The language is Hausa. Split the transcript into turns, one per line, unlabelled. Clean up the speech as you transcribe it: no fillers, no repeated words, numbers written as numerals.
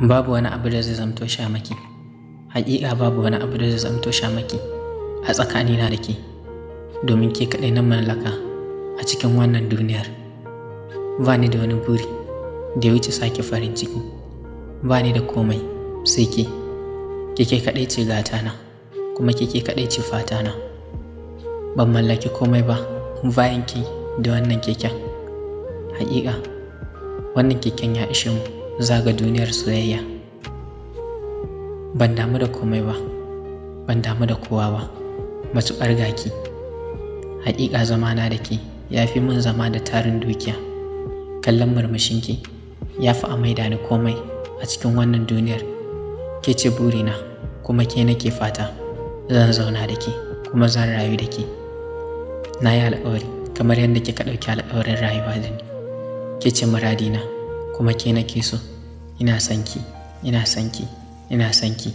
Babu wani abu da zai zamto shamaki. Haƙiƙa babu wani abu da zai zamto shamaki a tsakanina da ke, domin ke kaɗai na mallaka a cikin wannan duniyar. Ba ni da wani buri da ya wuce sake farin ciki. Ba ni da komai sai ke. Ke ke kaɗai ce gatana, kuma ke ke kaɗai ce fatana. Ban mallaki komai ba bayan ki da wannan keken. Haƙiƙa wannan keken ya ishe mu zaga duniyar soyayya. Ban damu da komai ba, ban damu da kowa ba, matuƙar gaki. Haƙiƙa zamana da ke ya fi min zama da tarin dukiya. Kallon murmushinki ya fi a maida ni komai a cikin wannan duniyar. Ke ce burina kuma ke nake fata. Zan zauna da ke kuma zan rayu da ke. Na yi alƙawari kamar yadda kika ɗauki alƙawarin rayuwa da ni. Ke ce muradina kuma ke nake so. Ina son ki, ina son ki, ina son ki.